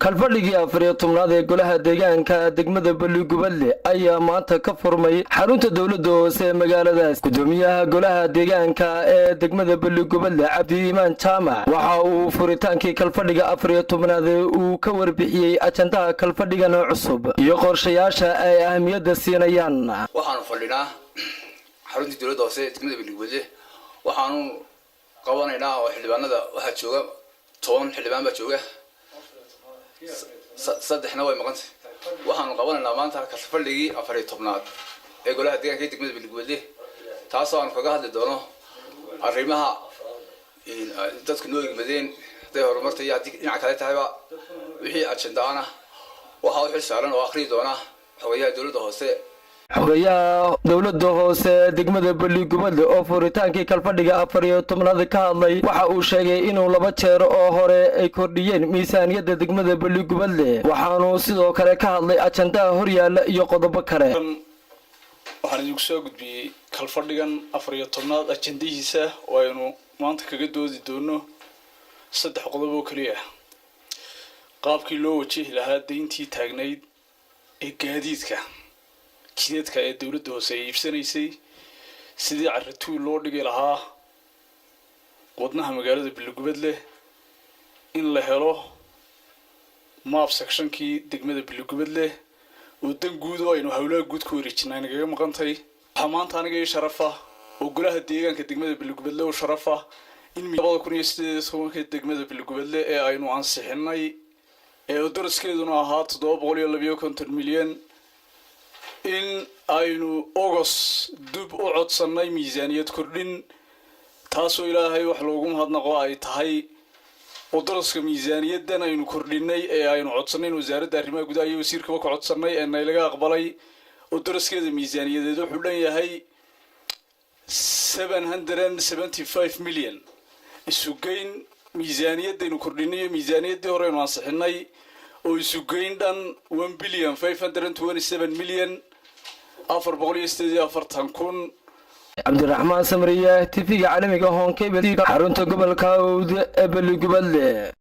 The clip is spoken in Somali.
Kalfadhigii 14aad ee golaha deegaanka degmada Balligubadle ayaa maanta ka furmay xarunta dowladda hoose ee magaaladaas. Gudoomiyaha golaha deegaanka ee degmada Balligubadle, Cabdi Iimaan Jaamac, waxa uu furitaankii kalfadhiga 14aad uu ka warbixiyey ajandaha kalfadhigan cusub iyo qorshayaasha ay ahmiyadda siinayaan. Waxaanu fadhinaa xaruntii dowladda hoose ee degmada Balligubadle. Waxaanu qabanaynaa oo xildhibaanada waxaa jooga 10 xildhibaan baa jooga, saddexna way maqantay. Waxaanu qabanaynaa maanta kalfadhigii 14aad ee golaha deegaanka ee degmada Balligubadle, taasoo aanu kaga hadli doono arrimaha dadku noo egmadeen, hadday horumarta iyo haddii dhinaca kale tahayba. Wixii ajendaana waxaa u xil saaran oo akhriyi doona xogayaha dowladda hoose. Xogayaha dowladda hoose degmada Balligubadle oo furitaankii kalfadhiga 14aad ka hadlay waxa uu sheegay inuu laba jeer oo hore ay kordhiyeen miisaaniyadda degmada Balligubadle. Waxaanu sidoo kale ka hadlay ajandaha horyaalla iyo qodobo kale. Waxaan idinku soo gudbiyey kalfadhigan 14aad ajandihiisa oo aynu maanta kaga doodi doono saddex qodob oo keliya: qaabkii loo wajihi lahaa deyntii taagnayd ee gaadiidka jidadka ee dowladda hoose ay iibsanaysay, sidii carratuul loo dhigi lahaa wadnaha magaalada Billigubadle, in la helo map sectionkii degmada Billigubadle oo dan guud oo aynu howlaha guud ku wareejinay nagaga maqantay. Waxaa maanta aniga ii sharafa oo golaha deegaanka degmada Billigubadle u sharafa in 2018-ka degmada Billigubadle ee aynu ansixinay ee daraskeeduna ahaa 752 milyan, in aynu August dib u codsannay miisaaniyad kordhin, taasoo Ilaahay wax loogu mahadnaqo ay tahay oo daraska miisaaniyaddan aynu kordhinay ee aynu codsanay in Wasaaradda Arrimaha Gudaha iyo wasiirkaba ka codsanay ee naylaga aqbalay, oo daraskeeda miisaaniyadeed wuxuu dhan yahay 775 million. Isugeyn miisaaniyaddaynu kordhinay iyo miisaaniyaddii hore aynu ansixinay oo isugeyn dhan 1 billion 527 million 448,000. Cabdiraxmaan Samriye, TV-ga caalamiga Horn Cable, xarunta gobolka Awd ee Beligubadle.